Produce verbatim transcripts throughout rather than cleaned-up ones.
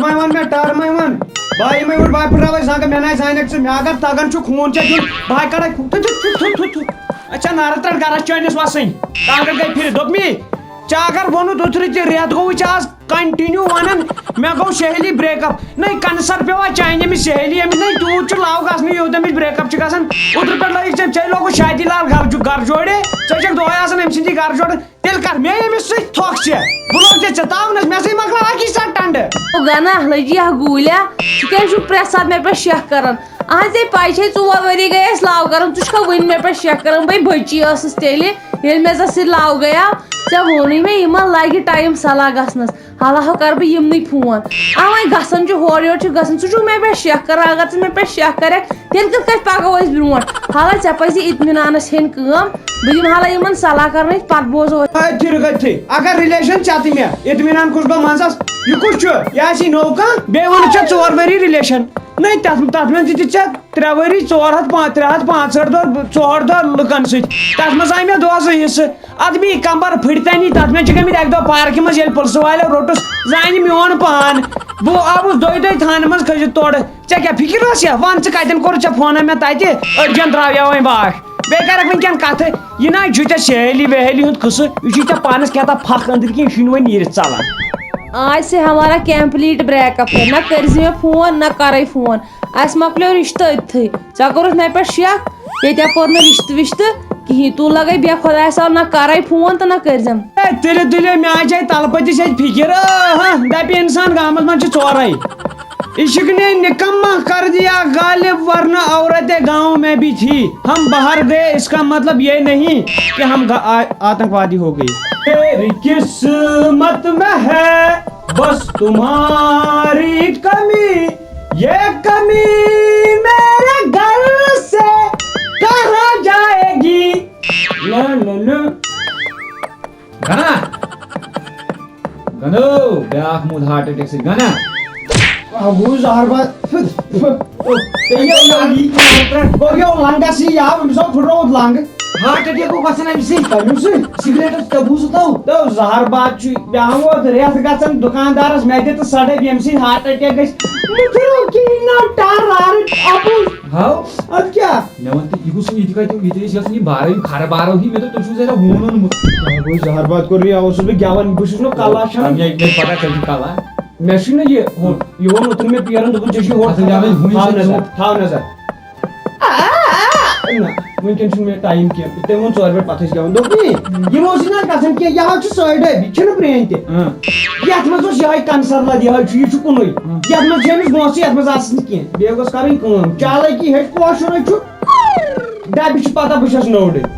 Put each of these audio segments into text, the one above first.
وۄنۍ وَن مےٚ ٹَر، وۄنۍ وَن۔ بہٕ یِمَے اوٗرۍ، بہٕ پھٕٹراوَے زنٛگہٕ، مےٚ نَے زانٮ۪کھ ژٕ، مےٚ اگر تَگان چھُ خوٗن ژےٚ دیُن، بہٕ ہا کَڑَے خوٗن۔ تھُ، تھُ، تھُ، تھُ، تھُ، تھُ۔ اَچھا، نارٕ ترٛٹھ گَرَس چٲنِس وَسٕنۍ۔ کانٛگٕر گٔے پھِرِ۔ دوٚپمی، ژےٚ اگر ووٚنُتھ اوترٕ تہِ رٮ۪تھ گوٚوُے ژےٚ آز continue وَنان، مےٚ گوٚو سہیلی break up۔ نَے cancer پیوٚوا چانہِ أمِس سہیلی، أمِس نَے تیوٗت چھُ love گژھنٕے یوٗت أمِس break up چھُ گژھان۔ اوترٕ پٮ۪ٹھ لٲگِکھ ژےٚ، ژےٚ لوگُت شادی لال گَرٕ جو-، گَرٕ جوڑے، ژےٚ چھَکھ دۄہَے آسان أمۍ سٕنٛدی گَرٕ جوڑٕ۔ تیٚلہِ کر مےٚ ییٚمِس سۭتۍ تھۄکھ چھےٚ؟ بہٕ لوگ ژےٚ چِتاونَس، مےٚ سۭتۍ مۄکلاو اَکی ساتہٕ ٹنٛڈٕ۔ او گنا، لٔجی اکھ گوٗلیا، ژٕ کیٛازِ چھُکھ پرٛٮ۪تھ ساتہٕ مےٚ پٮ۪ٹھ شک کران؟ اہن ژےٚ پَے چھے، ژور ؤری گٔے اَسہِ love کران، ژٕ چھُکھا وٕنہِ مےٚ پٮ۪ٹھ شک کران؟ بَے بٔچی ٲسٕس تیٚلہِ، ییٚلہِ مےٚ ژےٚ سۭتۍ love گٔیاو، ژےٚ ووٚنُے مےٚ یِمن لگہِ time صلاح گژھنَس۔ حالہ ہو کر بہٕ یِمنٕے فون۔ آ، وۄنۍ گژھان چھُ ہورٕ یورٕ چھُ گژھان، ژٕ چھُکھ مےٚ پٮ۪ٹھ شک کران، اگر ژٕ مےٚ پٮ۪ٹھ شک کرکھ، تیٚلہِ کِتھ کٔنۍ پکو أسۍ برونٛٹھ؟ حالہ ژےٚ پزِ اطمینانس ہیٚنۍ کٲم، بہٕ دِمہٕ حالہ یِمن صلاح کرنہٕ، پتہٕ بوزو أسۍ۔ أتھۍ رٕکھۍ تھٕے۔ اگر relation چھِ تہِ مےٚ، اطمینان کُس گوٚو منٛزس؟ یہِ کُس چھُ؟ یہِ آسی نوٚو کانٛہہ؟ بیٚیہِ ووٚنُتھ ژےٚ ژور ؤری relation۔ نَے، تَتھ، تَتھ منٛز تہِ دِتۍ ژےٚ ترٛےٚ ؤری، ژور ہَتھ پا-، ترٛےٚ ہَتھ پانٛژہٲٹھ دۄہ، ژُہٲٹھ دۄہ لُکن سۭتۍ۔ تَتھ منٛز آے مےٚ دۄہ زٕ حصہٕ۔ اَدٕ بیٚیہِ کمبر پھٕٹۍ تَنی، تَتھ منٛز چھِ گٔمٕتۍ اَکہِ دۄہ پارکہِ منٛز، ییٚلہِ پُلسہٕ والیو روٚٹُس، زانہِ میون پان۔ بہٕ آوُس دۄیہِ دۄہہِ تھانہٕ منٛز کھٔسِتھ تورٕ۔ ژےٚ کیٛاہ فِکِر ٲس یا؟ وَن ژٕ کَتٮ۪ن کوٚرُتھ ژےٚ فونہ مےٚ تَتہِ؟ أڑجَن ترٛاویا وۄنۍ باش۔ بیٚیہِ کَرَکھ وٕنکٮ۪ن کَتھٕ۔ یہِ نہ چھُ ژےٚ سہیلی وہیلی ہُنٛد قٕصہٕ، یہِ چھُے ژےٚ پانَس کیٛاہ تام پھَکھ أنٛدٕرۍ کِنۍ، یہِ چھُے نہٕ وۄنۍ نیٖرِتھ ژَلان۔ آج سے ہمارا complete break up ہے، نہ کٔرۍ زِ مےٚ فون، نہ کَرَے فون۔ اَسہِ مۄکلیو رِشتہٕ أتھٕے۔ ژےٚ کوٚرُتھ مےٚ پٮ۪ٹھ شک، ییٚتہِ ہا کوٚر نہٕ رِشتہٕ وِشتہٕ کِہیٖنۍ۔ تُہۍ لگے بے خۄدایَس حوالہٕ، نہ کَرَے فون تہٕ نہ کٔرۍ زٮ۪م۔ ہے، تُلِو، تُلِو، مےٚ آے جایہِ تَلہٕ پٔتِس اَتہِ فِکِر۔ آ، ہا، دَپہِ اِنسان گامَس منٛز چھِ ژورَے۔ عشق نے نکما کر دیا غالب، ورنہ عورتیں گاؤں میں بھی تھی۔ ہم باہر گئے، اس کا مطلب یہ نہیں کہ ہم گا-، آ-، آتنکوادی ہو گئی۔ میری قسمت میں ہے بس تمہاری کمی، یہ کمی میرے گھر سے کہاں جائے گی؟ نہ، نہ، نہ۔ گنا۔ گنو، بیاکھ موٗد heart attack سۭتۍ۔ گنا۔ آ، گوٚو زہر باد۔ گوٚو یہِ لنٛگس یہِ یاو، أمِس آو پھٕٹرووُت لنٛگ۔ Heart attack گوٚو گژھان اَمہِ سۭتۍ؟ کَمیُک سۭتۍ؟ سِگریٹَس ژےٚ بوٗزُتھ تو؟ تو زہر باد چھُ، مےٚ آو ووت رٮ۪تھ گژھان دُکاندارَس، مےٚ دِ تہٕ سَڑ ڈَبہِ، ییٚمہِ سۭتۍ heart attack گژھِ۔ مےٚ پھِرو کِہیٖنۍ نہ، ٹَر، رَر، اَپُز۔ ہاو؟ اَدٕ کیٛاہ؟ مےٚ وَن تہٕ، یہِ گوٚژھ نہٕ یہِ تہِ کَتہِ، یہِ تہِ ٲسۍ یَژھان یہِ بارے، یہِ خراب بارو ہی، مےٚ دوٚپ، تۄہہِ چھُو زَرا ہوٗن اوٚنمُت۔ یہِ گوٚو زہر باد کوٚر مےٚ، اوسُس بہٕ گٮ۪وان، بہٕ چھُس نہٕ کَلا چھَنہٕ۔ مےٚ، مےٚ پَتہ ژےٚ چھُے کَلا۔ مےٚ چھُے نہٕ یہِ، ہُہ، یہِ ووٚن اوترٕ مےٚ پیرَن، دوٚپُن، ژےٚ چھُے ہوٹ اَتھ تھاوُن۔ گٮ۪وان ہوٗنۍ تھاو سۭتۍ نظر، تھوٚمُت۔ تھاو نظر۔ نہ، وٕنکٮ۪ن چھُنہٕ مےٚ time کینٛہہ۔ تٔمۍ ووٚن ژورِ بجہِ پَتہٕ ٲسۍ گٮ۪وان۔ دوٚپُن، یِم اوس یہِ نہ گژھان کینٛہہ، یہِ حظ چھُ سٲڑۍ ڈٔبۍ، یہِ چھُنہٕ پرٛٲنۍ تہِ۔ اۭں۔ یَتھ منٛز اوس یِہوٚے کَنسَر لَد، یِہوٚے چھُ، یہِ چھُ کُنُے۔ اۭں۔ یَتھ منٛز چھِ أمِس وونٛسہٕ، یَتھ منٛز آسَس نہٕ کینٛہہ۔ بیٚیہِ گوٚژھ کَرٕنۍ کٲم، چالاکی ہیٚکہِ کٲشُر ہیٚکہِ چھُ۔ ڈَبہِ چھِ پَتہ بہٕ چھَس نوٚو ڈٔبۍ۔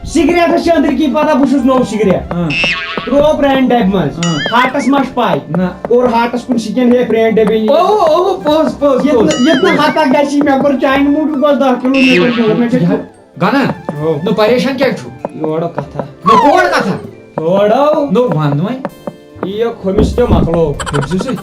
سِگریٹَس چھِ أنٛدٕرۍ کِنۍ پَتہ بہٕ چھُس نوٚو سِگریٹ۔ اۭں۔ ترٛوو پرٛانہِ ڈَبہِ منٛز۔ اۭں۔ ہاٹَس ما چھِ پَے؟ نہ۔ کوٚر ہاٹَس کُن سِکِن، ہے پرٛٲنۍ ڈَبے یہِ۔ اوہ، اوہ، پوٚز، پوٚز، ییٚتہِ پوٚز۔ نہٕ، ییٚتہِ نہٕ ہَتَکھ گژھی، مےٚ کوٚر چانہِ موٗجوٗب گۄڈٕ دَہ کِلوٗ میٖٹر دوٗر، مےٚ چھےٚ یہِ گَنہ؟ ہو۔ نو پریشان کیٛازِ چھُ؟ یورٕ کَتھا۔ نو کور کَتھا؟ یورٕ۔ نو وَن وۄنۍ۔ یہِ کھوٚمِس تہِ مۄکلو۔ کٔمۍ سٕے سۭتۍ؟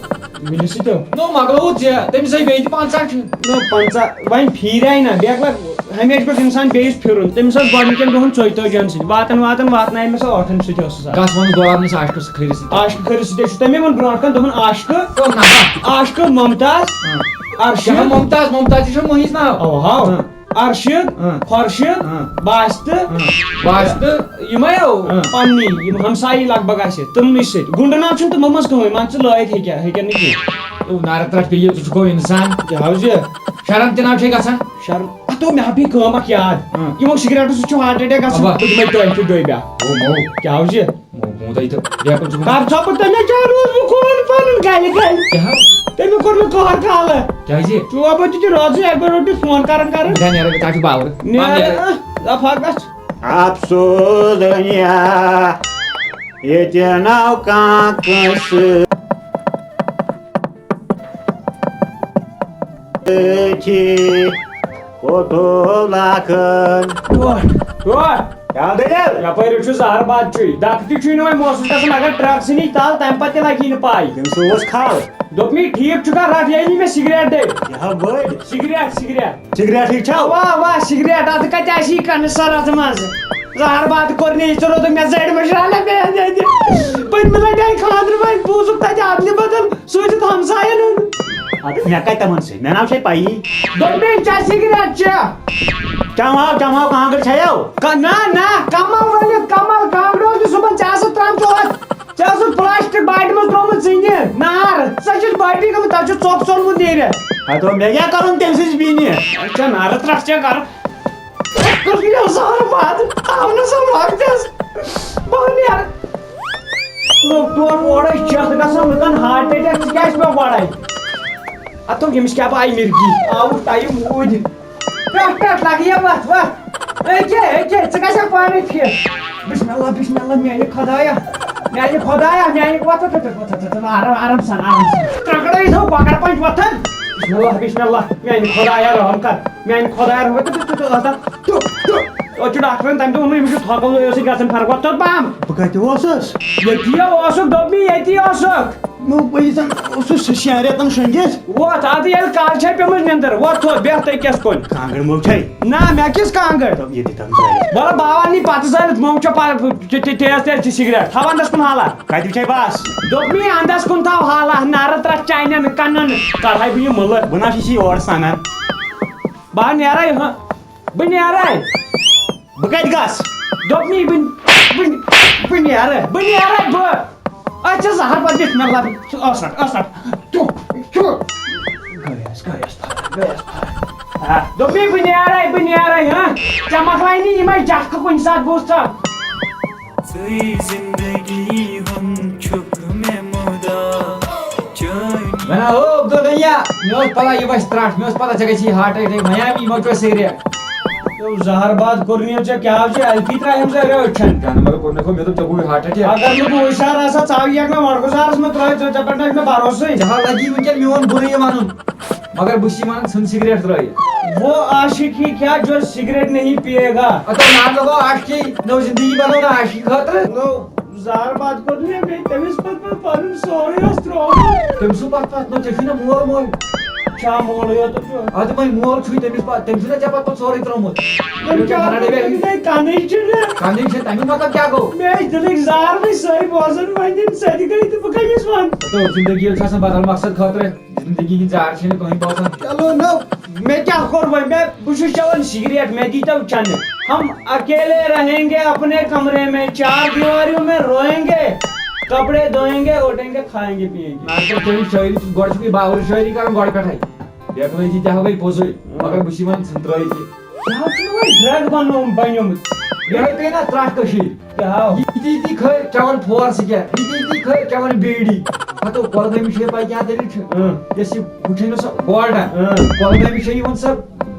مِلِس تہِ۔ نو مۄکلووُتھ ژےٚ، تٔمِس ہے بیٚیہِ تہِ پنٛژاہ چھِ۔ نو پنٛژاہ، وۄنۍ پھیٖرے نہ، بیٚیہِ اکھ لَٹہِ ہمیشہِ گوٚژھ اِنسان بیٚیِس پھِرُن۔ تٔمِس ٲس گۄڈٕنِکٮ۪ن دۄہَن ژۄیہِ تٲجِہَن سۭتۍ، واتان واتان واتنایہِ مےٚ سۄ ٲٹھَن سۭتۍ ٲسٕس آسان۔ کَس وَنَس دوران أسۍ عاشقَس کھٔرِس سۭتۍ؟ عاشقہٕ کھٔرِس سۭتۍ ٲسِس۔ تٔمۍ ووٚن برونٛٹھ کَنہِ دوٚپُن عاشقہٕ، او نہ۔ عاشقہٕ ممتاز، اۭں۔ ارشد۔ کیٛاہ ممتاز؟ ممتاز تہِ چھُ مٔہِس ناو۔ اَوا، ہاو۔ اۭں۔ ارشد، اۭں۔ خورشد، اۭں۔ باسط، اۭں۔ باسط۔ یِمے او اۭں۔ پننی، یِم ہمسایی لگ بگ آسہِ، تِمنٕے سۭتۍ۔ گُنڈٕ ناو چھُنہٕ تِمو منٛز کٕہٕنۍ، مان ژٕ لٲیِتھ ہیٚکہِ، ہیٚکن نہٕ کینٛہہ۔ تو نارٕ ترٛٹھ پیٚیہِ، ژٕ چھُکھ اِنسان۔ کیٛاہ حظ یہِ؟ شرم تہِ ناو چھے گژھان۔ شرم، اتھ دوٚپ مےٚ ہا پیٚیہِ کٲم اکھ یاد۔ اۭں۔ یِمو سِگریٹو سۭتۍ چھُ heart attack گژھان، اَوا۔ بہٕ دِمے ٹٲٹھۍ ٹٲٹھۍ بیٛاکھ۔ او مو۔ کیٛاہ حظ یہِ؟ مو-، موٗدَے تہٕ بیٚیہِ کُن چھُ کر ژھۄپہٕ تٔمۍ کیٛاہ روٗز بہٕ کون پنُن گلہِ گلہِ؟ کیٛاہ حظ؟ تٔمۍ کوٚر مےٚ قہر کالہٕ۔ کیٛازِ؟ چوب بہٕ تہِ چھُ رٲژٕے اَکہِ بجہِ روٚٹ مےٚ فون کران کران۔ کیٛاہ نیران؟ ژٕ چھُکھ باورٕ۔ نیران، پانہٕ نیران۔ آ، لفا گژھ۔ افسوس دُنیا، ییٚتہِ ناو کانٛہہ کٲنٛسہِ۔ أچھی کوٚٹھو لاکھن۔ ٹوٹھ، ٹوٹھ۔ کیٛاہ دٔلیٖل؟ یپٲرۍ وٕچھِو زہر باد چھُے۔ دَکہٕ تہِ چھُے نہٕ وۄنۍ محسوٗس گژھان، اگر ٹرٛک ژھٕنی تَل، تَمہِ پَتہٕ تہِ لَگی نہٕ پَے۔ تٔمِس اوس کھَل۔ دوٚپمَے، ٹھیٖک چھُکھا، رَٹھ یعنی مےٚ سِگریٹ دے۔ یہِ ہا بٔڑ۔ Cigarette, cigarette. سِگریٹٕے چھَو؟ اَوا، اَوا، سِگریٹ۔ اَدٕ کَتہِ آسہِ یہِ کَنہٕ سَر اَتھ منٛز؟ زہر باد کوٚر نہٕ یہِ، ژٕ روزُکھ مےٚ زَرِ مٔشراونہٕ بیٚیہِ ییٚتہِ۔ پٔتمہِ لَٹہِ آیہِ خانٛدرٕ وۄنۍ، بوٗزُکھ تَتہِ اَدلہِ بدل۔ سوٗزِتھ ہمساین مےٚ کتہِ تِمن سۭتۍ؟ مےٚ نہ چھے پَیی۔ دوٚپمَے، ژےٚ سِگریٹ چھےٚ؟ چماو، چماو، کانٛگٕر چھَیو؟ ک-، نہ، نہ، کمل ؤلِتھ، کمل، کانٛگٕر اوس نہٕ صُبحن، ژےٚ آسہٕ ترٛامژٕ اوس، ژےٚ اوسُتھ پلاسٹک باٹہِ منٛز ترٛوومُت ژٕنہِ نار، ژےٚ چھُس باٹی گٔمٕژ، تَتھ چھُ ژۄپ ژوٚلمُت نیٖرِتھ۔ ہتو، مےٚ کیٛاہ کرُن تٔمۍ سٕنٛزِ بیٚنہِ؟ اچھا، نارٕ ترٛٹھ ژےٚ کرٕ۔ کٔژ مےٚ زہر باد، آو نہٕ سا وقتس۔ بہٕ نیرٕ۔ لوٚگ تور اورَے چٮ۪تھ گژھان لُکن ہارٹ اٹیک، ژٕ کیٛازِ پیوٚو گۄڈَے؟ اَتھ دوٚپ، ییٚمِس کیٛاہ پَے مِرگی، آوُکھ ٹایم اوٗرۍ۔ پٮ۪ٹھ، پٮ۪ٹھ، لَگہٕ یہِ وَتھ، وَتھ۔ أکے، أکے، ژٕ گژھکھ پانَے ٹھیٖک۔ بسم اللہ، بسم اللہ، میٛانہِ خۄدایا، میٛانہِ خۄدایا، میٛانہِ وَتھ، وَتھ، وَتھ، وَتھ، وَتھ، وَتھ، آرام، آرام سان، آرام سان۔ ترٛکڑے تھاو کۄکر پنٛج وۄتھان۔ بسم اللہ، بسم اللہ، میٛانہِ خۄدایا، رحم کر۔ میانہِ خۄدایہ، رحم کر، تہٕ، تہٕ، تہٕ، ٲس دَپان، ٹیوٚپ، ٹیوٚپ۔ أتۍ چھُ ڈاکٹرن تَمہِ دۄہ ووٚنمُت، أمِس چھُ تھۄکہٕ لوٚے، ٲسٕے گژھان فرق۔ وۄتھ توٚت پَہَم۔ بہٕ کَتہِ اوسُس؟ ییٚتی ہا اوسُکھ، دوٚپمَے، ییٚتی اوسُکھ۔ بہٕ، بہٕ یہِ زَن اوسُس شٮ۪ن رٮ۪تَن شۄنٛگِتھ۔ وۄتھ، اَدٕ ییٚلہِ کالہٕ چھے پیٚمٕژ نٮ۪نٛدٕر، وۄتھ تھوٚد، بیٚہہ تٔکِس کُن۔ کانٛگٕر مو چھے؟ نہ، مےٚ کِس کانٛگٕر؟ دوٚپ، ییٚتہِ تام زٲلِتھ۔ وَلہٕ، بہٕ ہاوان یہِ پَتہٕ زٲلِتھ، مو چھےٚ پَ-، تہِ-، تہِ-، تیز تیز چھِ سِگریٹ۔ تھاو اَندَس کُن حالہ۔ کَتہِ وٕچھے بَس؟ دوٚپمَے، اَندَس کُن تھاو حالہ، نارٕ ترٛٹھ چانٮ۪ن کَنَن، کَڑہَے بہٕ یہِ مٕلہٕ۔ بہٕ نہ چھُس یہِ یورٕ سَنان۔ بہٕ نیرے، ہہ، بہٕ نیرے۔ بہٕ کتہِ گژھ؟ دوٚپمَے بہٕ، بہٕ، بہٕ نیرٕ، بہٕ نیرٕ، بہٕ۔ اَتھ چھِ زہر پتہٕ دِتھ مےٚ لبہِ۔ ٲس رٹ، ٲس رٹ۔ ٹھُ، ٹھُ۔ گٔیَس، گٔیَس فرق، گٔیَس فرق۔ آ، دوٚپمَے بہٕ نیرے، بہٕ نیرے، ہہ؟ ژےٚ مۄکلایہِ نہٕ یِمے جٹکہٕ کُنہِ ساتہٕ، بوٗزتھا؟ ژٕے زندگی ہُنٛد چھُکھ مےٚ مُدا چٲنی۔ وَنان، او عبدالغنیا، مےٚ اوس پَتہ یہِ وَسہِ ترٛٹھ، مےٚ اوس پَتہ ژےٚ گژھی ہارٹ اٹیک، وۄنۍ آو یہِ مۄکلیو سِگریٹ۔ یو زہر باد کوٚرنِیو ژےٚ، کیٛاہ آو ژےٚ؟ الفی ترٛایہِ ہم ژےٚ رٲچھ چھَنہٕ۔ کانہٕ مگر کوٚر مےٚ، مےٚ دوٚپ ژےٚ گوٚوُے ہارٹ اٹیک۔ اگر نہٕ بہٕ ہُشار آسہٕ ہا، ژاوِ یَکھ مےٚ وَڑکُس زہرَس منٛز ترٛٲوِتھ، ژےٚ پٮ۪ٹھ نہ چھُ مےٚ بھروسٕے۔ ژےٚ ہا لَگی وٕنکٮ۪ن میون بُرٕے وَنُن۔ مگر بہٕ چھُس یہِ وَنان، ژھٕن سِگریٹ ترٛٲیِتھ۔ وہ عاشق ہی کیا جو سگریٹ نہیں پیے گا؟ اَتھ ناو لگو عاشقی، نٔو زندگی بنو نا عاشقی خٲطرٕ۔ نو زار باد کوٚر مےٚ بیٚیہِ تٔمِس پَتہٕ پَتہٕ پَنُن سورُے اوس ترٛوومُت۔ تٔمۍ سُنٛد پَتہٕ پَتہٕ نہ، ژےٚ چھُے نہ مول موج۔ چھا مولٕے یوت چھُ؟ اَدٕ وۄنۍ مول چھُے تٔمِس پَتہٕ، تٔمۍ چھُنہ ژےٚ پَتہٕ پَتہٕ سورُے ترٛوومُت۔ تٔمۍ کیٛاہ تٔمۍ وَنان، ووٚن؟ مےٚ تٔمِس گٔے کَنٕے چھِنہٕ۔ کَنٕے چھِ، تَمیُک مطلب کیٛاہ گوٚو؟ مےٚ ٲسۍ دِلٕکۍ زار وۄنۍ سٲرۍ بوزان، وۄنۍ یِم سیٚدِ گٔے تہٕ بہٕ کٔمِس وَنہٕ؟ تو زندگی چھِ آسان بدل مقصد خٲطرٕ۔ زندگی ہٕنٛز زار چھَنہٕ کٕہٕنۍ باسان۔ چلو نو، مےٚ کیٛاہ کوٚر وۄنۍ؟ مےٚ، بہٕ چھُس چٮ۪وان سگریٹ، مےٚ دیٖتو چٮ۪نہٕ۔ ہم اکیلے رہیں گے اپنے کمرے میں، چار دیواریوں میں روئیں گے، کپڑے دھوئیں گے، اٹھیں گے، کھائیں گے، پیئیں گے۔ نہ تہٕ تیٚلہِ شٲعری، گۄڈٕ چھُکھ یہِ باورٕ شٲعری کران گۄڈٕ پٮ۪ٹھَے۔ بیکلٲزی تہِ ہاوے پوٚزُے، مگر بہٕ چھُس یِوان ژھٕنترٲوِتھ یہِ۔ یہِ حظ چھُ وۄنۍ ڈرگ بنوم-، بنیومُت۔ یِہوٚے پیٚیہِ نا ترٛٹھ کٔشیٖرِ۔ کیٛاہ ہاو؟ یہِ تہِ، یہِ تہِ کھٲلۍ چٮ۪وان فور سِگریٹ، یہِ تہِ، یہِ تہِ کھٲلۍ چٮ۪وان بیٖڑی۔ ہتو کۄلگٲمِس چھُ یہِ پَے کیٛاہ دٔلیٖل چھِ؟ اۭں۔ یۄس یہِ ہُہ چھےٚ نہ سۄ گولڈن۔ اۭں۔ کۄلگٲمِس چھےٚ یِوان سۄ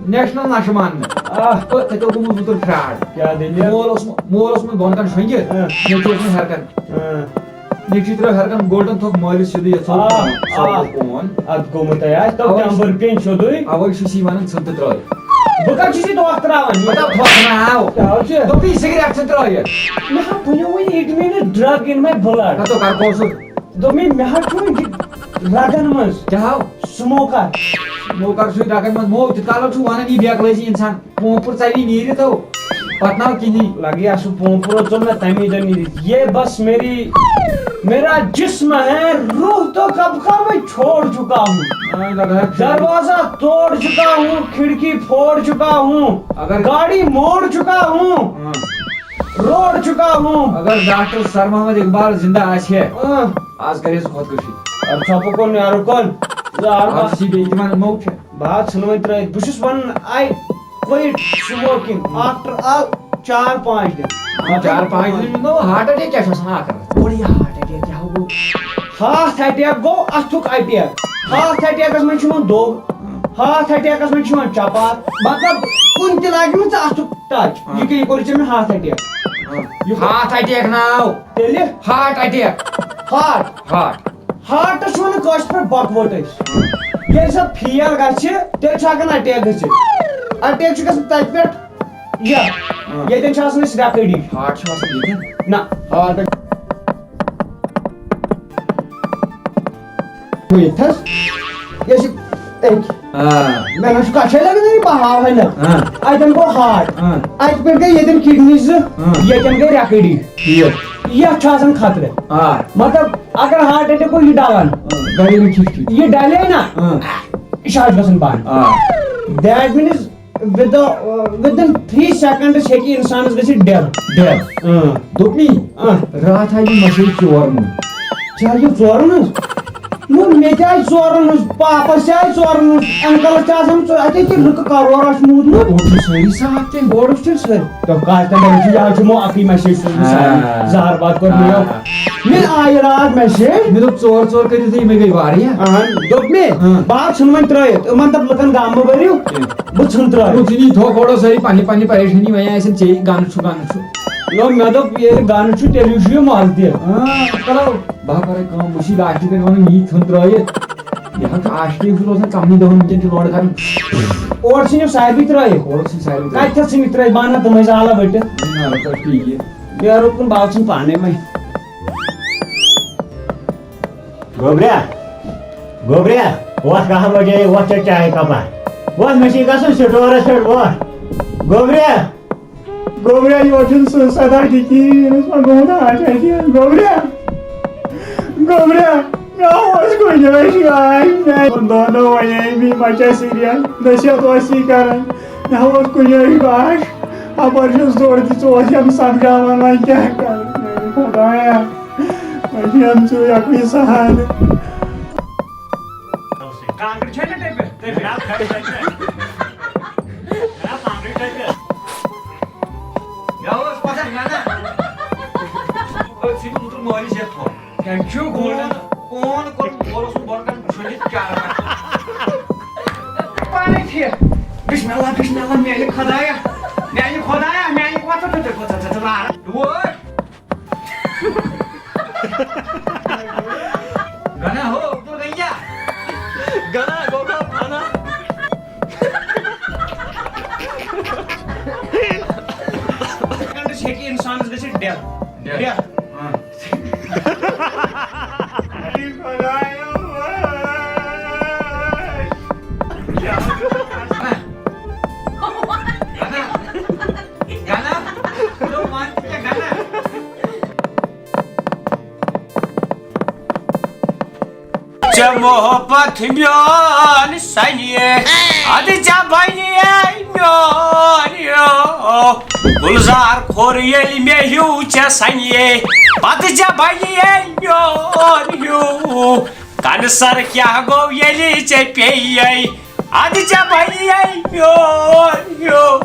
نیشنل نشہٕ ماننہٕ۔ آہ۔ تہٕ تَتہِ اوس گوٚمُت وُتُر فراڈ۔ کیٛاہ دٔلیٖل؟ مول اوس، مول اوس مےٚ بۄن کَن شۄنٛگِتھ، اۭں۔ نیٚچوٗ اوس مےٚ ہٮ۪رٕ کَن۔ اۭں۔ نیٚچوٗ ترٛٲو ہٮ۪رٕ کَن گولڈن تھوٚپ مٲرِتھ سیوٚدُے یَتھ ژوٚپ۔ آہ، آہ۔ اَتھ گوٚمُت۔ اَدٕ گوٚمُت ہے آسہِ، تَوٕ اَوَے کیٛاہ چھُ، بٔرپِنۍ سیوٚدُے۔ اَوَے چھُس یی وَنان ژھٕن تہٕ ترٛٲے۔ بہٕ کَتہِ چھُس یہِ دۄکھ ترٛاوان؟ مطلب دۄکھ نہ آو۔ کیٛاہ حظ چھُ؟ دوٚپُے سِگریٹ ژھٕن ترٛٲیِتھ۔ مےٚ ہا ؤنِو وۄنۍ، it means drug in my blood۔ نہ تو کَر کوسُر۔ دوٚپمَے مےٚ ہا چھُ یہِ رَگَن منٛز۔ کیٛاہ ہاو؟ Smoker۔ Smoker چھُے رَگَن منٛز۔ مو تیوٗت کالَس چھُ وَنان یہِ بیکلٲزی اِنسان۔ پونٛپُر ژَلی نیٖرِتھ ہو، پَتہٕ ناو کِہیٖنۍ۔ لگے اَسُن پونٛپُر ژوٚل مےٚ تَمی دۄہ نیٖرِتھ۔ یہ بس میری، میرا جسم ہے، روح تو کب کا میں چھوڑ چکا ہوں۔ ہاں، لگا ہے۔ دروازہ توڑ چکا ہوں، کھڑکی پھوڑ چکا ہوں، اگر گاڑی موڑ چکا ہوں، ہاں۔ روڑ چکا ہوں۔ اگر ڈاکٹر سر محمد اقبال زندہ آسہِ ہے، ہاں۔ آز کرِ ہے سُہ خودکشی۔ اب چھاپو کون یارو کون؟ یار آز چھِ بیٚیہِ تِمن موقع۔ بہٕ حظ ژھٕنہٕ وۄنۍ ترٛٲیِتھ۔ بہٕ چھُس وَنان، I quit smoking after all چار پانٛژھ دۄہ۔ چار پانٛژھ دۄہ نہٕ، ہارٹ اٹیک کیٛاہ چھُ آسان اَکھ رَژھ؟ گۄڈٕ یہِ ہارٹ اٹیک کیٛاہ گوٚو؟ ہارٹ اٹیک گوٚو اَتھُک اٹیک۔ ہارٹ اٹیکَس منٛز چھُ یِوان دۄگ۔ ہارٹ اٹیکَس منٛز چھُ یِوان چپاتھ۔ مطلب، کُنہِ تہِ لگہِ نہٕ ژےٚ اَتھُک ٹچ۔ ہاں۔ یہِ کیٛاہ، یہِ کوٚرُے ژےٚ مےٚ ہارٹ اٹیک۔ ہاں۔ یہِ ہارٹ اٹیک ناو۔ تیٚلہِ؟ Heart attack. Heart. Heart. Hearts چھِ وَنان کٲشِر پٲٹھۍ بۄکہٕ وَٹہٕ أسۍ۔ ییٚلہِ سۄ فیل گژھِ، تیٚلہِ چھُ ہٮ۪کان اٹیک گٔژھِتھ۔ اٹیک چھُ گژھان تَتہِ پٮ۪ٹھ یَتھ، ہاں۔ ییٚتٮ۪ن چھِ آسان أسۍ رٮ۪کٕڑی۔ ہارٹ چھُ آسان ییٚتٮ۪ن؟ نہ۔ ہارٹ۔ ہُہ ییٚتہِ حظ۔ یۄس یہِ أکۍ۔ آ۔ مےٚ نہ چھُ کَتھٕے لَگان، یہِ بہٕ ہاوہَے نہٕ۔ آ۔ اَتٮ۪ن گوٚو ہارٹ۔ آ۔ اَتہِ پٮ۪ٹھ گٔے ییٚتٮ۪ن کِڈنی زٕ، آ۔ ییٚتٮ۪ن گٔے رٮ۪کٕڑی۔ ٹھیٖک۔ یَتھ چھُ آسان خطرٕ۔ آ۔ مطلب، اگر ہارٹ اٹیک گوٚو، یہِ ڈَلان۔ آ۔ گرے نہٕ کھیٚچھ کھیٚچھ۔ یہِ ڈلے نا، اۭں۔ یہِ چھُ آز گژھان بنٛد۔ آ۔ That means with the, uh, within three seconds ہیٚکہِ اِنسانَس گٔژھِتھ death۔ Death۔ اۭں۔ دوٚپمی، اۭں۔ راتھ آیہِ مےٚ message ژورَن ہٕنٛز۔ ژےٚ آیہِ ژورَن ہٕنٛز؟ نو، مےٚ تہِ آیہِ ژورَن ہٕنٛز، پاپَس تہِ آیہِ ژورَن ہٕنٛز، uncle-َس تہِ آسان ژو-، اَتہِ کیٛاہ لُکہٕ کَرورا چھُ موٗدمُت۔ اورٕ چھِ سٲری صاف تیٚلہِ۔ اورٕ چھِ تیٚلہِ سٲری۔ تہٕ کَتھ تام چھِ یہِ چھُ یِمو اَکٕے message سوٗزمٕژ سارنٕے۔ آ۔ زہر باد کوٚر مےٚ۔ آ۔ مےٚ آیہِ راتھ message۔ مےٚ دوٚپ، ژور ژور کٔرِو تُہۍ، یِمَے گٔے واریاہ۔ اَہَن، دوٚپ مےٚ، اۭں۔ بہٕ ہا ژھٕنہٕ وۄنۍ ترٛٲیِتھ۔ یِمَن دَپ لُکَن غم مہٕ بٔرِو، کینٛہہ۔ بہٕ ژھٕنہٕ ترٛٲیِتھ۔ تُہۍ ژھٕنِو یہِ تھوٚو کھوڑو سٲری پنٛنہِ پنٛنہِ پریشٲنی، وۄنۍ آسن ژےٚ گَنہٕ چھُ، گَنہٕ چھُ۔ نو، مےٚ دوٚپ، ییٚلہِ گَنہٕ چھُ، تیٚلہِ چھُ یہِ مَزٕ تہِ۔ اۭں، چلو۔ بہٕ ہا کَرَے کٲم، بہٕ چھُس عاشقَن وَنان، یی ژھٕن ترٛٲیِتھ۔ یہِ حظ چھُ عاشقٕے، یہِ چھُ روزان کَمنٕے دۄہَن وٕنکٮ۪ن چھِ لورٕ کَران۔ اورٕ ژھٕنِو سارِوٕے ترٛٲیِتھ۔ اورٕ ژھٕنۍ سارِوٕے ترٛٲیِتھ۔ کَتہِ تھَس ژھٕنِو ترٛٲیِتھ؟ بہٕ اَنہٕ ہا تِمَے زالہ ؤٹِتھ۔ نہ، نہ، تۄہہِ چھُ یہِ۔ مےٚ روٚٹ کُن باو ژھٕن پانَے وۄنۍ۔ گوٚبریا، گوٚبریا، وۄتھ کَہہ بَجے، وۄتھ ژےٚ چاے کَپا۔ وۄتھ، مےٚ چھُے گژھُن سٹورَس پٮ۪ٹھ، وۄتھ۔ گوٚبریا۔ گوٚبریا، یورٕ چھُنہٕ سُہ صدا تہِ کِہیٖنۍ، أمِس ما گوٚمُت heart attack؟ گوٚبریا، گوٚبریا، مےٚ اوس کُنہِ جایہِ شاش، مےٚ ووٚن دۄنو وَنے أمی ما چھےٚ serious، نصیحت اوس یی کران، مےٚ اوس کُنہِ جایہِ شاش، اَپٲرۍ چھُس دورٕ تہِ ژٕ اوس یِم سَمجھاوان، وۄنۍ کیٛاہ کَرٕ؟ میٛانہِ خۄدایا، وۄنۍ چھِ یِم ژٕ اَکُے سہارٕ۔ کانٛگٕر چھےٚ نہ ٹٔپِتھ؟ ٹٔپِتھ۔ جناب، کھڑ، کھڑ، کھڑ۔ جناب، کانٛگٕر ٹٔپِتھ۔ مےٚ اوس پَتہ، نہ، نہ۔ أتھۍ سۭتۍ اوترٕ مٲلِس ہٮ۪تھ تھوٚو۔ کَمہِ چھُ گوٚمُت؟ فون، فون کوٚر، اورٕ اوسُم بۄن کَنہِ چھٔلِتھ چارٕ۔ پانَے ٹھیٖک۔ بسم اللہ، بسم اللہ، میٛانہِ خۄدایا، میٛانہِ خۄدایا، میٛانہِ خۄدایا، ژٕ، ژٕ، ژٕ، ژٕ، ژٕ، ژٕ، ژٕ، ژٕ، ژٕ، گنا ہو، تو نہیں کیا؟ گنا گوگا پھانا۔ سیکنڈس ہیٚکہِ اِنسانَس گٔژھِتھ death۔ Death۔ Death۔ ہاں۔ گنا۔ گنا۔ تو مان کیا گنا؟ ژےٚ محبت میون سنے، ادٕ ژےٚ بنے میون یو۔ گلزار کھوٚر ییٚلہِ مےٚ ہیوٗ ژےٚ سنے، پتہٕ ژےٚ بنے میون یو۔ کنہٕ سر کیٛاہ گوٚو ییٚلہِ ژےٚ پیٚیے، ادٕ ژےٚ بنے میون یو۔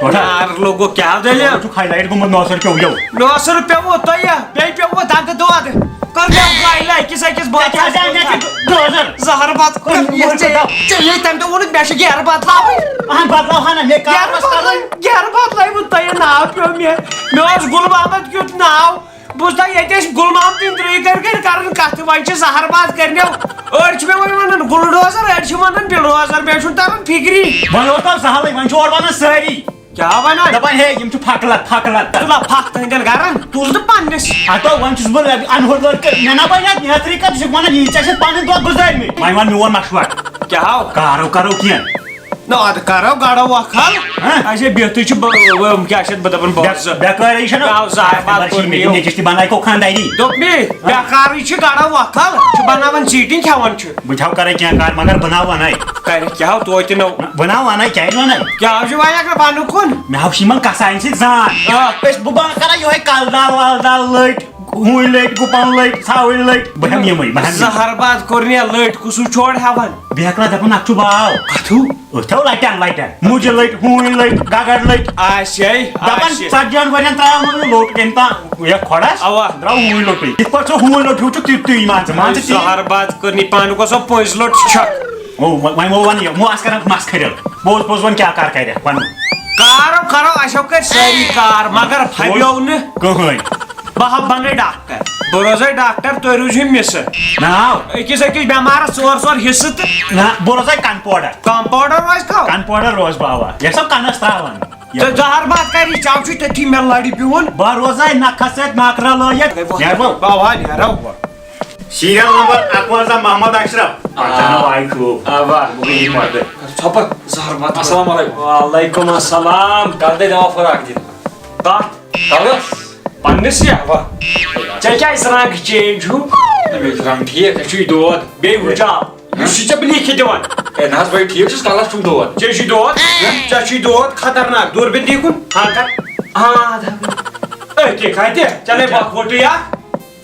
پٹھا۔ نار لوٚگُکھ، کیٛاہ دٔلیٖل؟ ژٕ چھُکھ highlight گوٚمُت نوسر کیو یو۔ نوسر پیوٚوُ تۄہہِ، بیٚیہِ پیوٚوُ دَگہٕ دود۔ کٔر مےٚ گایلہٕ أکِس أکِس بٲتَس۔ ژےٚ کیٛاہ زانہِ مےٚ چھُ ڈوزر؟ زہر بَتہٕ کوٚر مےٚ ژےٚ۔ ژےٚ ییٚلہِ تَمہِ دۄہ ووٚنُتھ مےٚ چھُ گیرٕ بدلاوٕنۍ۔ اَہَن بدلاو ہا نہ، مےٚ کار گیرٕ اوس کَرُن۔ بدلاوٕنۍ، گیرٕ بدلاوٕنۍ تۄہہِ ناو پیوٚو مےٚ۔ مےٚ اوس گُل محمد کیُتھ ناو۔ بوٗزتھا، ییٚتہِ ٲسۍ گُل محمدٕنۍ درٕے کٔرۍ کٔرۍ کران کتھٕ، وۄنۍ چھِ زہر باد کٔرنیو۔ أڑۍ چھِ مےٚ وۄنۍ ونان گُلڈوزر، أڑۍ چھِ ونان بلڈوزر، مےٚ چھُنہٕ تران فکری۔ وۄنۍ اوس تَتھ زہلٕے، وۄنۍ چھِ اورٕ ونان سٲری۔ کیٛاہ ونان؟ دپان، ہے، یِم چھِ پھکلت، پھکلت۔ تُل ہا پھکھ تُہنٛدٮ۪ن گرن، تُل نہٕ پننِس۔ ہتو، وۄنۍ چھُس بہٕ انہُر لڑکہٕ، مےٚ نا بنہِ اتھ نیترٕے کتھ، ژٕ چھُکھ ونان، یی ژےٚ سۭتۍ پنٕنۍ دۄہ گُزٲرمٕتۍ۔ وۄنۍ ون میون مشورٕ۔ کیٛاہ ہو؟ کارو کرو کینٛہہ۔ نہ، اَدٕ کرو گڑھو اکھ حل۔ ہاں؟ اَسے بِہتٕے چھُ بہ-، بہ-، کیٛاہ چھِ اَتھ بہٕ دَپان، بے-، بہٕ بٮ۪کٲری چھَنہ؟ آو زاہر باد بَرشی کوٚر مےٚ مےٚ۔ نیٚچِس تہِ بنایہِ کو خانٛداری۔ دوٚپ مےٚ، ہاں؟ بٮ۪کارٕے چھِ گڑھو اکھ حل، چھِ بناوان سیٖٹِنٛگ کھٮ۪وان چھِ۔ بہٕ تہِ ہاو کرے کینٛہہ کار، مگر بہٕ ناو وَنَے۔ کَرِ کیٛاہ ہو توتہِ نو۔ بہٕ ناو وَنَے، کیٛازِ وَنَے؟ کیٛاہ ہو چھُ وَنان اگر وَنُکھ کُن؟ مےٚ ہاو چھِ یِمَن کَسانۍ سۭتۍ زان۔ آ۔ أسۍ، بہٕ، بہٕ کَران یِہوٚے کَلہٕ دال وَلہٕ دال لٔٹۍ۔ ہوٗنۍ لٔٹۍ، گُپن لٔٹۍ، ژھاوٕلۍ لٔٹۍ، بہٕ ہٮ۪مہٕ یِمٕے، بہٕ ہٮ۪مہٕ یِمٕے۔ زہر باد کوٚر مےٚ لٔٹۍ، کُسُے چھوڑ ہٮ۪وان۔ بیٚیہِ ہٮ۪کہٕ نا دَپُن، اَتھ چھُ باو۔ کَتھٕ؟ أتھۍ ہو لَٹٮ۪ن، لَٹٮ۪ن۔ مُجہِ لٔٹۍ، ہوٗنۍ لٔٹۍ، گَگَر لٔٹۍ۔ آسے، دَپان، آسے۔ ژَتجِہَن ؤرِین ترٛاوَن نہٕ لوٚٹ أمۍ تام یَتھ کھۄڈَس۔ اَوا۔ درٛاو ہوٗنۍ لوٚٹُے۔ یِتھ پٲٹھۍ ژٕ ہوٗنۍ لوٚٹ ہیوٗ چھُکھ، تیُتُے مان ژٕ، مان ژٕ تی۔ زہر باد کٔر نہٕ پانہٕ گوٚو سۄ پٔنٛزۍ لٔٹ چھَکھ۔ او، وۄنۍ، وۄنۍ وَن یہِ، مو آس کَران مَس کھٔرِل۔ پوٚز، پوٚز وَن، کیٛاہ کار کَرٮ۪کھ وَن؟ کارو کَرو، اَسیو کٔرۍ سٲری کار، مگر پھَبیو نہٕ۔ کٕہٕنۍ۔ بہٕ ہا بنہٕ ڈاکٹر۔ بہٕ روزے ڈاکٹر، تُہۍ روٗزِو مِسہٕ۔ ناو؟ أکِس أکِس بٮ۪مارس ژور ژور حصہٕ تہٕ نہ، بہٕ روزے کمپاوڈر۔ کمپاوڈر روزِ کَو؟ کمپاوڈر روزٕ بہٕ، اَوا۔ یۄس سۄ کنس تراوان۔ ژٕ زہر باد کَری، ژےٚ چھُے تٔتھی مےٚ لڑِ بِہُن۔ بہٕ روزے نکھس سۭتۍ نکھرٕ لٲگِتھ۔ ہے، وۄتھ۔ نیرٕ بہٕ۔ بہٕ ہا نیرو۔ Serial number اکوَنزاہ، محمد اشرف۔ آ۔ پہچانو آیہِ خوٗب۔ آ، واہ۔ بہٕ گٔیے مدد۔ ژھۄپہٕ، زہر باد۔ السلام علیکم۔ وعلیکم السلام۔ کر دے دوا فراق دِتھ۔ کتھ؟ کلس؟ پننِس یا؟ واہ۔ ژےٚ کیٛازِ رنٛگ change ہیوٗ؟ مےٚ چھُ رنٛگ ٹھیٖک، ژےٚ چھُے دود۔ بیٚیہِ وٕچھ آو، یُس چھُے ژےٚ بہٕ لیکھِتھ دِوان۔ ہے، نہ حظ، بٔے ٹھیٖک چھُس، کَلَس چھُم دود۔ ژےٚ چھُے دود؟ ژےٚ چھُے دود خطرناک۔ دوٗربیٖن دِ کُن۔ ہاں، کر۔ ہاں، دَب۔ أتھۍ کَتہِ؟ ژےٚ نے بۄکھ ووٚٹُے اَکھ۔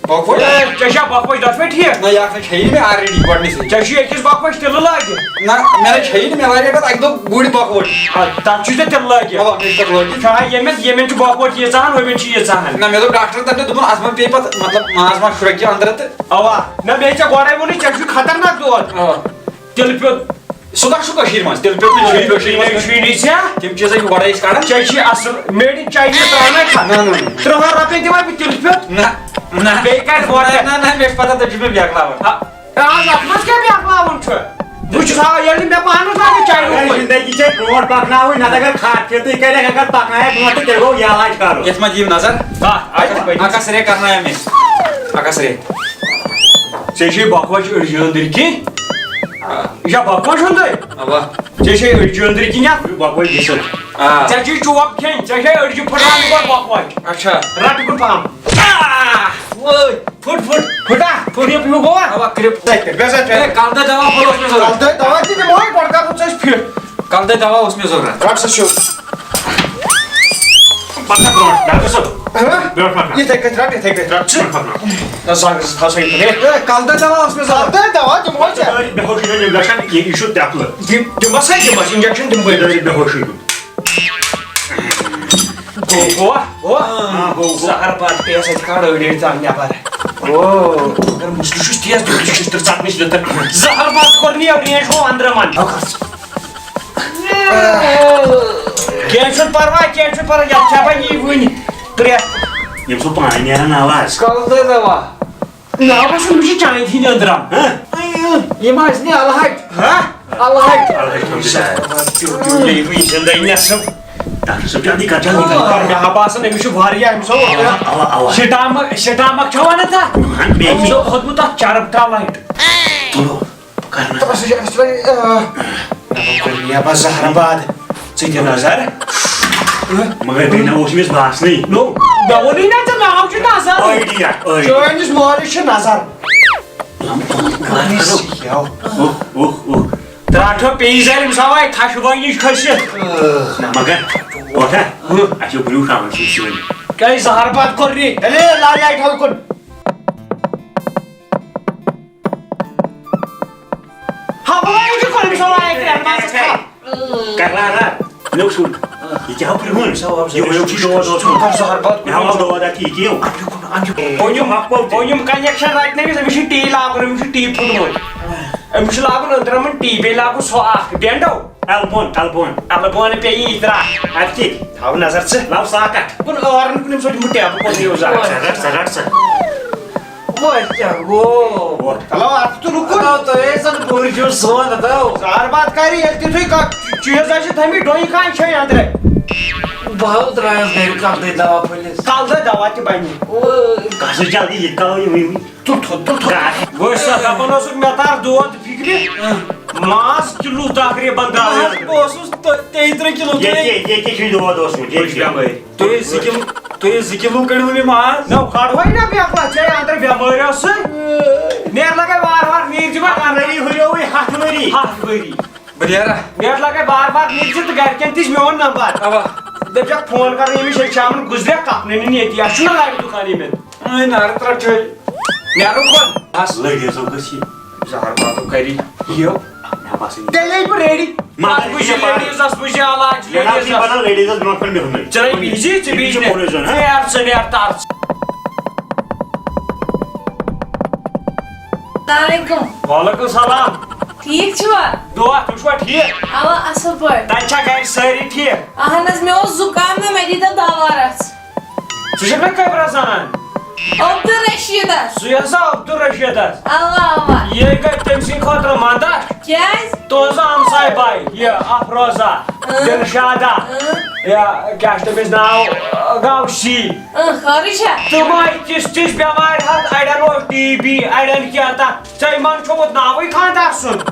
بۄکھ ووٚٹ؟ ہے، ژےٚ چھا بۄکھ وَچ دۄشوَے ٹھیٖک؟ نہ، یہِ اَکھ نہ چھیی مےٚ already گۄڈٕنِسٕے۔ ژےٚ چھُے أکِس بۄکھ وَچ تِلہٕ لٲگِتھ۔ نہ، مےٚ نہ چھیی نہٕ، مےٚ لاگے پَتہٕ اَکہِ دۄہ گُرۍ بۄکھ ووٚٹ۔ آ، تَتھ چھُے ژےٚ تِلہٕ لٲگِتھ۔ اَوا، مےٚ چھُ تَتھ لٲگِتھ۔ چھا ییٚمٮ۪ن، ییٚمٮ۪ن چھُ بۄکھ ووٚٹ ییٖژاہ ہَن، ہُمٮ۪ن چھُ ییٖژاہ ہَن۔ نہ، مےٚ دوٚپ ڈاکٹرَن تَمہِ دۄہ، دوٚپُن، اَتھ منٛز پیٚیہِ پَتہٕ، مطلب، ماز ماز شرٛۄکہِ اَنٛدرٕ تہٕ۔ اَوا، نہ، مےٚ ژےٚ گۄڈَے ووٚنُے، ژےٚ چھُے خطرناک دود۔ اَوا۔ تِلہٕ پیوٚت۔ سُہ کَتھ چھُ کٔشیٖرِ منٛز؟ تِلہٕ پیوٚت چھُ کٔشیٖرِ منٛز۔ چھُے نہٕ ژےٚ؟ تِم چیٖزَے یِم گۄڈَے أسۍ کَڑان۔ ژےٚ چھُے اَصٕل made in China ترٛاونَے کھا۔ نہ، نہ، نہ۔ تٕرٛہَن رۄپیَن دِمَے بہٕ تِلہٕ پیوٚت۔ نہ، نہ۔ بیٚیہِ کَتہِ وۄٹھ؟ نہ، نہ، نہ، مےٚ چھِ پَتہ، تُہۍ چھِو مےٚ بیکلاوان۔ آ، آز اَتھ منٛز کیٛاہ بیکلاوُن چھُ؟ بہٕ چھُس ہاوان، ییٚلہِ نہٕ مےٚ پانَس لَگہِ چایہِ اگر اُکُن۔ زندگی چھے برونٛٹھ پَکناوٕنۍ، نَتہٕ اگر خاک کھیوٚتُے کَرٮ۪کھ، اگر پَکنایَکھ برونٛٹھ تہٕ تیٚلہِ گوٚو یَلہٕ حظ کَرُن۔ یَتھ منٛز یِم نظر۔ آ، اَکھ اَکھ اَکھ اَکھ سرے کَرنایو مےٚ۔ اَکھ اَکھ سرے۔ ژےٚ چھے بۄکوَچ أڑجہِ أنٛدٕرۍ کِنۍ۔ آ۔ یہِ چھا بۄکوَچ ہُنٛدٕے؟ اَوا۔ ژےٚ چھے أڑجہِ أنٛدٕرۍ کِنۍ اَتھ؟ بۄکوَچ دِژٕن۔ آ۔ ژےٚ چھے چوب کھیٚنۍ، ژےٚ چھے أڑجہِ پھٕٹراونہِ گۄڈٕ بۄکوَچ۔ اچھا۔ رَٹہٕ گُن پَہَم۔ آ! وٲے۔ پھُٹ، پھُٹ۔ پھُٹا؟ پھُٹ۔ یہِ ہیوٗ گوٚوا؟ اَوا، کرٛپ۔ تَتہِ پٮ۪ٹھ، بیٚہہ سا، ہے، کَلہٕ دٲدۍ دَوا پھوٚل اوس مےٚ ضوٚرَتھ۔ کَلہٕ دٲدۍ دَوا تہِ دِمہوے، گۄڈٕ کَرو ژٕ اَسہِ فِٹ۔ کَلہٕ دٲدۍ دَوا اوس مےٚ ضوٚرَتھ۔ رَٹ سا سیوٚد۔ پَکھ برونٛٹھ، ڈاکٹر صٲب۔ ہہ؟ برونٛٹھ پَکھ۔ یِتھَے کٔنۍ رَٹ، یِتھَے کٔنۍ رَٹ۔ برونٛٹھ پَکھ۔ نہ، زنٛگ زٕ تھاو سا یِتھَے۔ ہے، کَلہٕ دٲدۍ دَوا اوس مےٚ ضوٚرَتھ۔ کَلہٕ دٲدۍ دَوا دِمہوے ژےٚ۔ بے ہوشی ہُنٛد injection، یہِ، یہِ چھُ دٮ۪پلہٕ۔ دِم، دِمَس ہا، دِمَس، injection دِمہٕ بہٕ۔ بے ہوشی ہُنٛد۔ گوٚو، گوٚوا؟ گوٚوا؟ آ، گوٚو، گوٚو۔ زہر باد پیٚیَس اَتہِ کھال أڑۍ أڑۍ ژَم نٮ۪بر۔ او۔ مگر مُشکِل چھُس تیز، تیوٗت چھُس تہٕ ژَٹنٕچ لٔتٕر۔ زہر باد کوٚر نہٕ یہِ range ہُہ أنٛدرٕ مَن۔ کینٛہہ چھُنہٕ پَرواے، کینٛہہ چھُنہٕ پَرواے، یَتھ کھٮ۪مہٕ بہٕ یی وٕنہِ ترٛےٚ۔ ییٚمہِ سۭتۍ پانَے نیران آواز۔ کَلہٕ دٲدۍ دَوا۔ ناو باسان، مےٚ چھُ چانہِ ہِنٛدۍ أنٛدرم۔ ہہ؟ یِم ٲسۍ نہٕ الحق۔ ہہ؟ الحق۔ الحق چھُ بِچارٕ۔ تیوٗ، تیوٗ، یہِ وٕنہِ زِندَے نٮ۪صٕف۔ ڈاکٹر صٲب، جلدی کر، جلدی کر۔ مےٚ ہا باسان، أمِس چھُ واریاہ، أمِس اوس اَوا، اَوا، اَوا۔ سٹامک، سٹامک چھا وَنان تَتھ؟ اَہَن، بیٚیہِ أمِس چھُ۔ اوس کھوٚتمُت تَتھ چرٕب تَلہٕ۔ تُلو، بہٕ کَرٕ نہٕ۔ تَتھ سۭتۍ چھِ اَسہِ وۄنۍ، آ، مےٚ بَس زَہرا باد۔ ژٕ دِ نظر۔ مگر بیٚیہِ نہ اوس أمِس باسنٕے۔ نو، مےٚ ووٚنُے نہ ژےٚ، ناو چھُ نظر۔ Idea, idea. چٲنِس مٲلِس چھِ نظر۔ اوہ، اوہ، اوہ۔ ترٛٹھ پیٚیہِ زَن أمِس آو اَتہِ تھَشہِ بَنگِج کھٔسِتھ۔ نہ، مگر، وۄتھ ہا۔ اَسہِ چھُ بلیوٗ شامَن سۭتۍ سیُن۔ کیٛازِ زَہر بَتہٕ کوٚر نہٕ؟ ہے، لارِ آیہِ تھَل کُن۔ ہا، بہٕ وَنہٕ یہِ چھُ کُنہِ ساتہٕ آیہِ کرٛٮ۪ن منٛز ژٕ کھا۔ کرارا، مےٚ وٕچھ۔ یہِ کیٛاہ پرٛہُن؟ یہِ وٕچھ، یہِ دود اوس۔ ژٕ کر زہر بَتہٕ مےٚ ہاو دود اَتھ، یہِ کیٛاہ؟ اَمیُک، اَمیُک۔ پوٚیِم، پوٚیِم connection رَٹنٲوِس، أمِس چھُ ٹی لاگُن، أمِس چھُ ٹی پھُٹمُت۔ أمِس چھُ لاگُن أنٛدرَمَن ٹی، بیٚیہِ لاگُن سُہ اَکھ ڈٮ۪نٛڈو۔ اٮ۪لبون، اٮ۪لبون۔ اَلہٕ بۄن پیٚیہِ یہِ ترٛٹھ۔ اَدٕ کیٛاہ؟ تھاو نظر ژٕ۔ لَو ساکَتھ۔ کُن ٲرَن کُن، أمِس وٕچھ مُٹہِ، بہٕ کوٚت یِیو زہر۔ ژٕ رَٹ، ژٕ رَٹ سا۔ وۄنۍ کیٛاہ گوٚو؟ ہَتاو، اَتھ تہِ رُکُن۔ ہَتاو، تُہۍ ٲسۍ زَن بُرٕ چھِو سون، ہَتاو۔ زہر باد کَرِ، ییٚلہِ تہِ تُہۍ کانٛہہ چیٖز آسہِ تھٲومٕتۍ ڈوٚنۍ کھانہِ چھے أنٛدرَے۔ بہٕ حظ درٛایَس گَرِ کَلہٕ دٲدۍ دَوا پھٔلِس۔ کَلہٕ دٲدۍ دَوا تہِ بَنہِ۔ کَس جلدی یہِ کَلہٕ یِمٕے وٕنہِ۔ تُل تھوٚد، تُل تھوٚد۔ وٕچھ سا، دَپان اوسُکھ مےٚ تَر دود فِکرِ۔ اۭں۔ ماز کِلوٗ تقریٖباً درٛاو۔ نہ حظ، بہٕ اوسُس تہٕ تیٚیہِ ترٛےٚ کِلوٗ۔ ییٚتہِ، ییٚتہِ چھُے دود اوسمُت، ییٚتہِ۔ بٔڑ بٮ۪مٲرۍ۔ تُہۍ زٕ کِلوٗ، تُہۍ زٕ کِلوٗ کٔڑِو مےٚ ماز۔ نہ، کھڑوے نہ بیکلا، ژےٚ أنٛدرٕ بٮ۪مٲرۍ ٲسٕے۔ نیرٕ لَگے وارٕ وارٕ، نیرِ ژٕ وۄنۍ۔ ہَتھ ؤری ہُریووُے، ہَتھ ؤری۔ ہَتھ ؤری۔ بہٕ نیرا۔ نیرٕ لَگے وارٕ وارٕ، نیرِ ژٕ تہٕ گَرِکٮ۪ن تہِ چھِ میون نمبر۔ اَوا۔ دٔپۍزٮ۪کھ فون کَرُن، ییٚمِس شیٚیہِ شامَن گُزریکھ کَپنہٕ نِنہِ ییٚتی، اَسہِ چھُنہ لارِ دُکان ییٚمٮ۪ن۔ اے نارٕ ترٛٹھ چھٲے۔ نیرُن کُن؟ بس۔ لیڈیٖزو گٔژھ یہِ زہر باتو کَرِ یہِ۔ مےٚ باسان یہِ۔ تیٚلے بہٕ ریڈی۔ مگر اَتھ وٕچھ یہِ یہِ لیڈیٖزَس، وٕچھ یہِ علاج جناب، لیڈیٖزَس۔ یہِ بَنان لیڈیٖزَس برونٛہہ کُن بِہُنٕے۔ ژٕ نے بِہزِ، ژٕ یہِ بِہزِ چھُ نہٕ۔ مُلٲزِم، ہا؟ نیر ژٕ، نیر تَر ژٕ۔ السلام علیکم۔ وعلیکم السلام۔ ٹھیٖک چھِوا؟ دُعا، تُہۍ چھِوا ٹھیٖک؟ اَوا، اَصٕل پٲٹھۍ۔ تَتہِ چھا گَرِ سٲری ٹھیٖک؟ اَہَن حظ، مےٚ اوس زُکام نا، مےٚ دیٖتو دَوا رَژھ۔ ژٕ چھَکھ نا قبرہ زانان؟ عبدالرشیٖدس۔ سُے ہسا عبدالرشیٖدس۔ اوا، اوا۔ یہِ گٔے تٔمۍ سٕنٛدِ خٲطرٕ مدد۔ کیٛازِ؟ تُہنٛز ہمساے باے، یہِ افروزہ، اۭں۔ دلشادہ، اۭں۔ یا کیٛاہ چھُ تٔمِس ناو، غوثی۔ اۭں، خٲرٕے چھا؟ تِم آیہِ تِژھ تِژھ بٮ۪مارِ حظ، اڑٮ۪ن اوس ٹی بی، اڑٮ۪ن کینٛہہ تہٕ ژےٚ یِمن چھومُت ناوٕے خانٛدار سُنٛد۔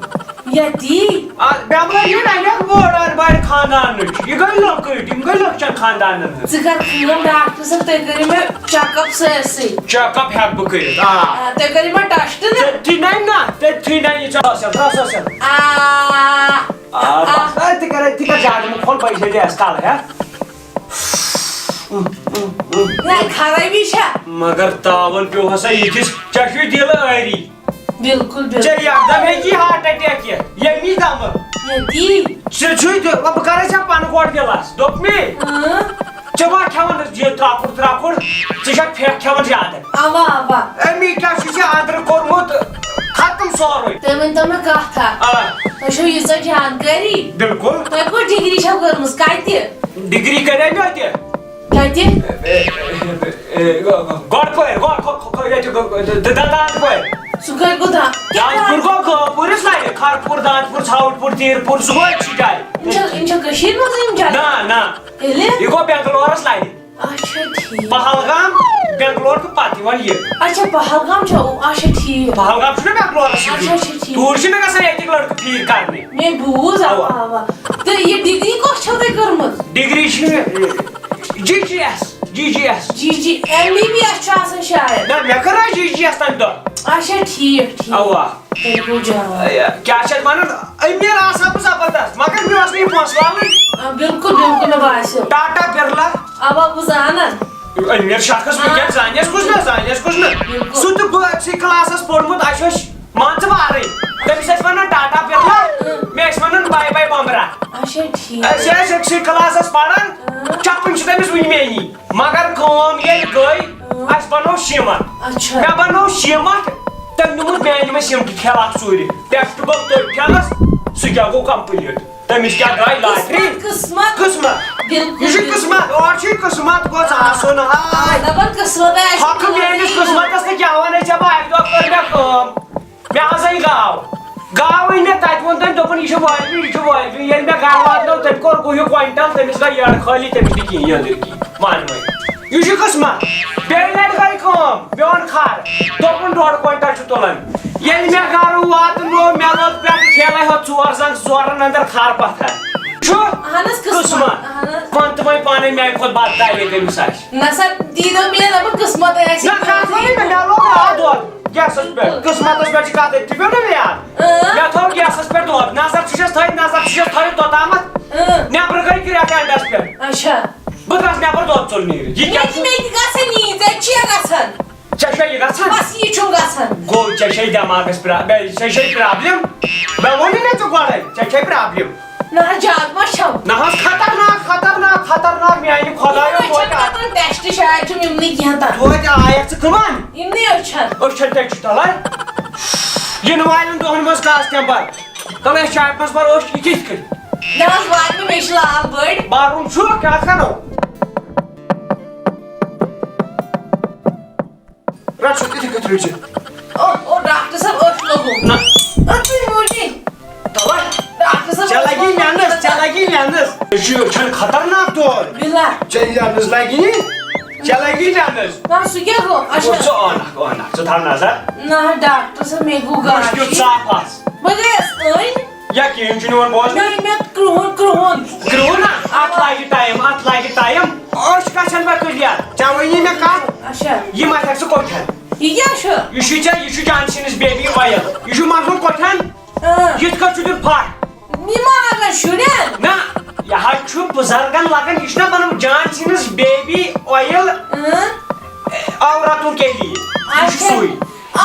یتی۔ آ، بٮ۪مٲرۍ چھِ اَنٮ۪کھ بٔڑ اَنبارِ خاندانٕچ۔ یہِ گٔے لۄکٕٹۍ، یِم گٔے لۄکچَن خاندانَن ہٕنٛز۔ ژٕ کر کٲم، ڈاکٹر صٲب، تُہۍ کٔرِو مےٚ check up سٲرسٕے۔ Check up ہٮ۪کہٕ بہٕ کٔرِتھ، آ۔ آ، تُہۍ کٔرِو مےٚ test نا۔ تٔتھی نَنہِ نا، تٔتھی نَنہِ، یہِ چھا آسان، درٛاس آسان۔ آ۔ آ، بس، آ، تہِ کر، تہِ کر زیادٕ مہٕ کھول، بہٕ چھُس ییٚتہِ اَسہِ تَل، ہہ؟ نہ، خرٲبی چھا؟ مگر تاوَن پیوٚو ہسا یِتھِس، ژےٚ چھُے دِل ٲری۔ بِلکُل، بِلکُل۔ ژےٚ یکدم ہیٚکی heart attack یِتھ، ییٚمی دمہٕ۔ ییٚتی؟ ژےٚ چھُے دِل، بہٕ کرے ژےٚ پنہٕ گۄڈٕ دِلس، دوٚپ مے؟ اۭں۔ ژےٚ ما کھٮ۪وان یہِ ترٛکُر ترٛکُر؟ ژٕ چھکھ پھٮ۪کھ کھٮ۪وان زیادٕ۔ اوا، اوا۔ أمی کیٛاہ چھُے ژےٚ أنٛدرٕ کوٚرمُت ختم سورُے؟ تُہۍ ؤنۍتو مےٚ کتھ اکھ۔ آ۔ تۄہہِ چھو ییٖژاہ جانکٲری؟ بِلکُل۔ تۄہہِ کۄس ڈگری چھو کٔرمٕژ؟ کتہِ؟ ڈگری کرے مےٚ تہِ۔ کتہِ؟ اے، اے، اے، اے، گۄڈٕ پورِ، گۄ-، گۄ-، گۄ-، ییٚتہِ گۄ-، گۄ-، د-، د-، داند پورِ۔ سُہ کتہِ گوٚو دا-، داند پوٗر گوٚو گوپوٗرِس لرِ، کھرپوٗر، داند پوٗر، ژھاوُل پوٗر، تیٖر پوٗر، سُہ گوٚو أتھۍ سٕے جایہِ۔ یِم چھا، یِم چھا کٔشیٖرِ منٛزٕے یِم جایہِ؟ نہ، نہ۔ تیٚلہِ؟ یہِ گوٚو بنگلورس لرِ۔ اچھا، ٹھیٖک۔ پہلگام، بنگلور تہٕ پتہٕ یِوان یہِ۔ اچھا، پہلگام چھا؟ او، اچھا، ٹھیٖک۔ پہلگام چھُنہ بنگلورس سۭتی۔ اچھا، اچھا، ٹھیٖک۔ توٗرۍ چھِ مےٚ گژھان ییٚتِکۍ لڑکہٕ پھیٖر کرنہِ۔ مےٚ بوٗز، اَوا۔ اَوا، اَوا۔ تہٕ یہِ ڈگری کۄس چھو تۄہہِ کٔرمٕژ؟ ڈگری چھِ مےٚ، جی جی ایس، جی جی ایس۔ جی جی، ایم بی بی ایس چھُ آسان شاید۔ نہ، مےٚ کٔر حظ جی جی ایس تَمہِ دۄہ۔ اچھا، ٹھیٖک، ٹھیٖک۔ اَوا۔ تیٚلہِ گوٚو جان۔ اے، کیٛاہ چھِ اَتھ وَنان؟ أمیٖر آسہٕ ہا بہٕ زبردست، مگر مےٚ اوس نہٕ یہِ پونٛسہٕ والٕنۍ۔ آ، بِلکُل، بِلکُل، مےٚ باسیو۔ ٹاٹا بِرلا۔ اَوا، بہٕ زانَن۔ أمیٖر شخص، وٕنکٮ۪ن آ۔ زانیس کُس نہ، زانیس کُس نہ۔ بِلکُل۔ سُہ تہٕ بہٕ أکسٕے کلاسَس پوٚرمُت، اَسہِ اوس مان ژٕ وارٕے۔ تٔمِس ٲسۍ وَنان ٹاٹا بِرلا، اۭں۔ مےٚ ٲسۍ وَنان باے باے بمبرا۔ اچھا، ٹھیٖک۔ أسۍ ٲسۍ أکسٕے کلاسَس پَران، اۭں۔ چَپٕنۍ چھِ تٔمِس وٕنہِ مےٚ نِنۍ۔ مگر کٲم ییٚلہِ گٔے، اۭں۔ اَسہِ بَنوو سیٖمَٹھ۔ اچھا۔ مےٚ بَنوو سیٖمَٹھ، تٔمۍ نیوٗمُت مےٚ أنۍ مےٚ سیٖمٹہٕ ٹھیلہٕ اَکھ ژوٗرِ۔ پٮ۪ٹھٕ گوٚو تٔتھۍ ٹھیلَس، سُہ کیٛاہ گوٚو complete؟ تٔمِس کیٛاہ درٛاے lottery؟ قٕسمت، قٕسمت۔ قٕسمت۔ بِلکُل، یہِ چھُ بِلکُل۔ قٕسمت، اورٕ چھُے قٕسمت گوٚژھ آسُن، ہاے۔ دَپان قٕسمت آسہِ ہۄکھٕ میٛٲنِس قٕسمتَس تہٕ کیٛاہ وَنَے ژےٚ بہٕ، اَکہِ دۄہ کٔر مےٚ کٲم۔ مےٚ حظ أنۍ گاو۔ گاو أنۍ مےٚ، تَتہِ ووٚن تٔمۍ، دوٚپُن، "یہِ چھُ وٲلوِنۍ، یہِ چھُ وٲلوِنۍ۔" ییٚلہِ مےٚ گرٕ واتنٲو، تٔمۍ کوٚر گُہیُک کوینٹل، تٔمِس گٔے یٔڈ خٲلی، تٔمِس نہٕ کِہیٖنۍ أنٛدٕرۍ کِنۍ۔ وَن وۄنۍ۔ یہِ چھُ قٕسمت۔ بیٚیہِ لَٹہِ گٔے کٲم، میون کھر، دوٚپُن، "ڈۄڈ کوینٹل چھُ تُلان۔" ییٚلہِ مےٚ گرٕ واتنوو، مےٚ لوٚگ پٮ۪ٹھٕ ٹھیلَے ہوت ژور زنٛگ، ژورَن اَندَر کھر پَتھر۔ چھُ اَہَن حظ، قٕسمت۔ قٕسمت۔ اَہَن حظ۔ وَن تہٕ وۄنۍ پانَے، میٛانہِ کھۄتہٕ بدتربیٖب کٔمِس آسہِ۔ نہ سا، دیٖدو مےٚ نہ بہٕ قٕسمت آسہِ۔ نہ، کَتھ وَنَے مےٚ، مےٚ لوٚگ راتھ دۄد۔ گیسَس پٮ۪ٹھ، قٕسمَتَس پٮ۪ٹھ چھِ کَتھ أتھۍ، تہِ پیوٚو نہ مےٚ یاد۔ اۭں۔ مےٚ تھٲو گیسَس پٮ۪ٹھ دۄد، نظر چھُ چھَس تھٲوِتھ، نظر چھُ چھَس تھٲوِتھ توٚتامَتھ۔ اۭں۔ نٮ۪برٕ گٔے کرٛٮ۪کھ اٮ۪نٛڈَس پٮ۪ٹھ۔ اچھا۔ بہٕ درٛاس نٮ۪بر دۄد ژوٚل نیٖرِتھ۔ یہِ مےٚ کیٛاہ تہِ، چھُ؟ مےٚ تہِ گژھان نیٖرِتھ، ژےٚ چھُیا گژھان؟ ژےٚ چھُیا یہِ گژھان؟ بَس یی چھُم گژھان۔ گوٚو، ژےٚ چھے دٮ۪ماغَس پرٛا-، بے-، ژےٚ چھے problem۔ مےٚ ووٚنُے نہ ژےٚ گۄڈَے، ژےٚ چھے problem۔ نہ حظ، زیادٕ ما چھَم؟ نہ حظ، خطرناک، خطرناک، خطرناک، میٛانہِ خۄدایو، یِمَے توتہِ چھَنہٕ آ-، دَپان test شاید چھُم یِمنٕے کینٛہہ تَتھ۔ توتہِ آیَکھ ژٕ کٕمَن؟ یِمنٕے أچھَن۔ أچھَن کیٛاہ چھُ تَلَے؟ یِنہٕ والٮ۪ن دۄہَن منٛز کَس تَمہِ پَتہٕ؟ تَلَے چایہِ منٛز بَرو أسۍ یہِ کِتھ کٔنۍ؟ نہ حظ، واتہِ نہٕ، مےٚ چھِ لال بٔڑۍ۔ بَرُن چھُ، کیٛاہ کَرو؟ رَٹ سا، تِتھٕے کٔنۍ ترٛٲوِتھ ژٕ۔ او، او، ڈاکٹر صٲب، أچھ لوٚگُم۔ نہ۔ أچھٕے موٗجی۔ تَلَے۔ ڈاکٹر صٲب، ژےٚ لَگی أچھ لوٚگُم۔ lens، ژےٚ لَگی lens۔ ژےٚ چھُے أچھَن خطرناک دود۔ بِلا۔ ژےٚ lens لَگی، ژےٚ لَگی lens۔ نہ، سُہ کیٛاہ گوٚو؟ اچھا۔ وٕچھ ژٕ، عٲنَکھ، عٲنَکھ، ژٕ تھاو نظر۔ نہ، ڈاکٹر صٲب، مےٚ گوٚو وٕچھ کیُتھ گاشی۔ صاف آس۔ بہٕ گٔیَس أنۍ۔ یا کِہیٖنۍ چھُنہٕ یِوان بوزنہٕ۔ نہ، مےٚ کرٛہُن، کرٛہُن۔ کرٛہُن نا؟ اَتھ لَگہِ time، اَتھ لَگہِ time۔ أچھ گژھن مےٚ clear۔ ژےٚ وَنی مےٚ کَتھ؟ اچھا۔ یہِ ما ہٮ۪کھ ژٕ کوٚٹھٮ۪ن؟ یہِ کیٛاہ چھُ؟ یہِ چھُے ژےٚ، یہِ چھُ Johnson's baby oil۔ یہِ چھُ مَتھُن کوٚٹھٮ۪ن۔ اۭں۔ یِتھ کٔنۍ چھُ دیُن پھَکھ۔ یہِ ما لَگان شُرٮ۪ن؟ نہ، یہِ حظ چھُ بُزرگَن لَگان، یہِ چھُنہ بَنان Johnson's baby oil۔ اۭں۔ عورتوں کے لیے۔ یہِ چھُ اچھا۔ سُے۔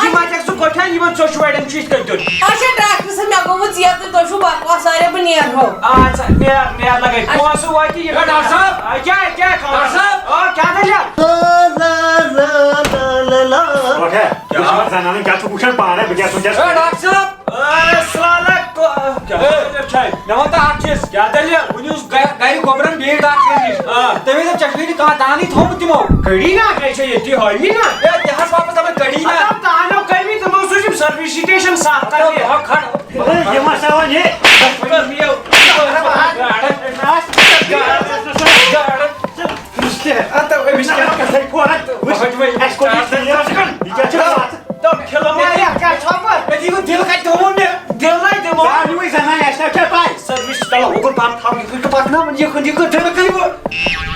یہِ ما چھَکھ ژٕ کوٚٹھٮ۪ن، یِمَن ژۄشوَڑٮ۪ن چھُ یِتھ کٔنۍ دیُن۔ اچھا، ڈاکٹر صٲب، مےٚ گوٚو وۄنۍ ژیر تہٕ تۄہہِ چھُو بکواس واریاہ، بہٕ نیرہو۔ آ، ژٕ نیر، نیر لَگے۔ اچھا۔ پونٛسہٕ وٲتی یہِ۔ ہے، ڈاکٹر صٲب۔ آ، کیٛاہ، کیٛاہ خبر؟ ڈاکٹر صٲب۔ آ، کیٛاہ دٔلیٖل؟ لا، لا، لا، لا، لا، لا۔ وۄٹھ ہے، یہِ چھِ زَنانَن کیٛاہ چھُکھ وٕچھان پانَے، بہٕ کیٛاہ چھُس وٕنکیٚس؟ ہے، ڈاکٹر صٲب۔ السلام علیکم۔ کیٛاہ ہے۔ دٔلیٖل چھے؟ مےٚ وَن تہٕ اَکھ چیٖز۔ کیٛاہ دٔلیٖل؟ وٕنہِ اوس گَ-، گَرِ گۄبرَن بیٚیِس ڈاکٹرَس نِش۔ آ۔ تٔمۍ دوٚپ، "ژےٚ چھُے نہٕ کانٛہہ دانٕے تھوٚومُت تِمو۔" کٔڑی نا، کیٛاہ چھےٚ ییٚتی ہٲمی نا؟ ہے، تہِ حظ واپَس دَپان کٔڑی نا۔ اَدٕ تانیو کٔمی تِمو سوٗزِم service station سَتھ تَتہِ۔ ہے، یِم ہسا وۄنۍ یہِ۔ کٔر یہِ۔ اَدٕ أمِس کیٛاہ؟ اَسہِ کوٚر یہِ۔ یہِ کیٛاہ چھِ؟ تو کھِلہٕ واریاہ کَتھ چھۄپہٕ۔ مےٚ دِیِو دِل کَتہِ تھوٚوُن مےٚ؟ دِلَے دِمو۔ تھاو، یہِ کُے تہٕ پکناوان، یہِ کُن، یہِ کُن، تھٲوِو، تھٲوِو۔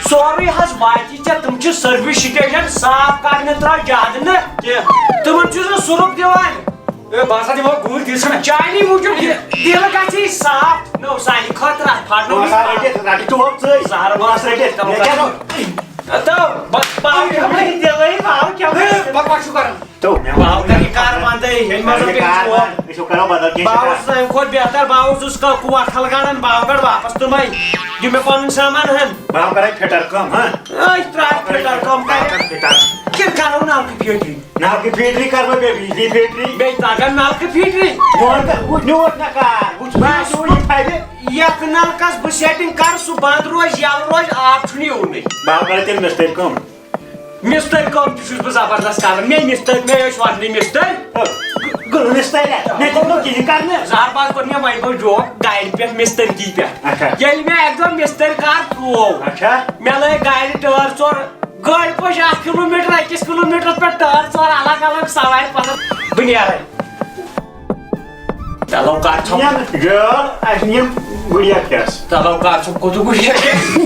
سورُے حظ واتہِ ژےٚ، تِم چھِ سٔروِس سٹیشن صاف کرنہٕ ترٛاو زیادٕ نہٕ کینٛہہ۔ تِمن چھُ سُہ سُرُف دِوان۔ اے، بہٕ ہسا دِمہو گوٗلۍ، دِل چھُنہ۔ چانی موٗجوٗب دِ-، دِل گژھِ صاف۔ نو، سانہِ خٲطرٕ اَتھ پھاٹنو بہٕ ہسا یہِ رٔٹِتھ، رَٹہِ چوب ژٕے۔ زہر بہٕ ہسا رٔٹِتھ۔ مےٚ کیٛاہ گوٚو؟ تو، بس، باو کھٮ۪مہٕ۔ دِلٕے باو کھٮ۪مہٕ۔ اے، بکواس چھُ کران۔ تو، مےٚ باو ووٚن کر یہِ کار بنٛدٕے، ییٚلہِ منٛز یہِ بیٚیہِ کار چھُ۔ بنٛد، أسۍ چھِو کران بدل کینٛہہ باو شِکایت۔ اوس اَمہِ کھۄتہٕ بہتر، باو اوسُس ک-، کوٹھ ہلگڑن، باو گڑھ واپس تہٕ مَے دِ مےٚ پنُن سامان ہن۔ باو کرے فٹر کٲم، ہاں؟ أسۍ ترٛاوِ فٹر کٲم کرِ۔ فٹر۔ کِنہٕ کرو نلکہٕ فیٹری؟ نلکہٕ فیٹری کرو بیٚیہِ بجلی فیٹری۔ بیٚیہِ تگن نلکہٕ فیٹری۔ میون کر، وُچھ، میون نہ کار، وُچھ، بس۔ بہٕ چھُس یہِ تھاوِ۔ یتھ نلکس بہٕ سیٹنگ کرٕ، سُہ بند روزِ، یلہٕ روزِ، آب چھُنہٕ یِونٕے۔ باو کرے تیٚلہِ مِستٔرۍ کٲم۔ مِستٔرۍ کٲم تہِ چھُس بہٕ زبردست کران۔ مےٚ مِستٔرۍ، مےٚ ٲسۍ وَننٕے مِستٔرۍ۔ گوٚو مِستٔرۍ ہا؟ مےٚ دیُت نہٕ کِہیٖنۍ کرنہٕ۔ زہر باز کوٚر مےٚ وۄنۍ گوٚو جوک گاڑِ پٮ۪ٹھ مِستٔرۍ کی پٮ۪ٹھ۔ اچھا۔ ییٚلہِ مےٚ اَکہِ دۄہ مِستٔرۍ کار ترٛوو، اچھا۔ مےٚ لٲگۍ گاڑِ ٹٲر ژور، گٲڑۍ پٔچ اَکھ کِلوٗ میٖٹر، أکِس کِلوٗ میٖٹرَس پٮ۪ٹھ ٹٲر ژور الگ الگ سوارِ پَتہٕ بہٕ نیرَے۔ چلو کر ژھۄپ۔ یَن گٲل اَسہِ نِیَن گُڑیا کھٮ۪س۔ چلو کر ژھۄپ، کوٚت گُڑیا کھٮ۪س؟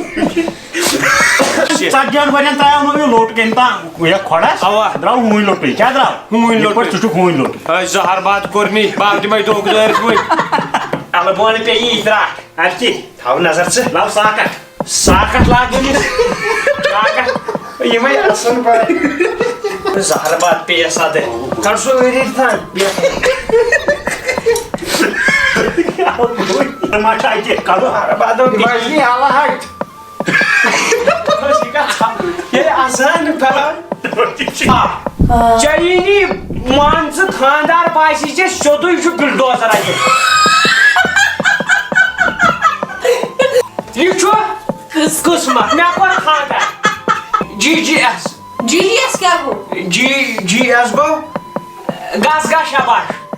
ژتجی ہن ؤرین ترٛایو نہٕ یہِ لوٚٹ کٔمۍ تام یَتھ کھۄڈس۔ اَوا۔ درٛاو ہوٗنۍ لوٚٹُے۔ کیٛاہ درٛاو؟ ہوٗنۍ یِتھ لوٚٹُے۔ پٲٹھۍ ژٕ چھُکھ ہوٗنۍ لوٚٹ۔ ہے، زہر باد کوٚر نی، بہٕ دِمے دۄگ دٲرِتھ وۄنۍ۔ الہٕ بۄن پیٚیہِ یہِ ترٛٹھ۔ اَدٕ کیٛاہ؟ تھاو نظر ژٕ۔ لَو ساکَتھ۔ ساکَتھ لاگُن یہِ۔ ساکَتھ۔ یِمَے اَصٕل پٲٹھۍ۔ زہر باد پیٚیَس اَدٕ۔ کَڑ سُہ أرِتھ تھان۔ ما چھُ اَتہِ کَڑُن؟ زہر باد پیٚیہِ۔ بَجنی حالہ ہَٹھ۔ ییٚلہِ اَذان پَران۔ آ۔ چینی مان ژٕ خانٛدار باسہِ ژےٚ سیوٚدُے چھُ بلڈوزر اَتہِ۔ یہِ چھُ قٕس-، قٕسمت۔ مےٚ کوٚر خانٛدر۔ جی جی ایس۔ جی جی ایس کیٛاہ گوٚو؟ جی جی ایس گوٚو گس گس شاباش۔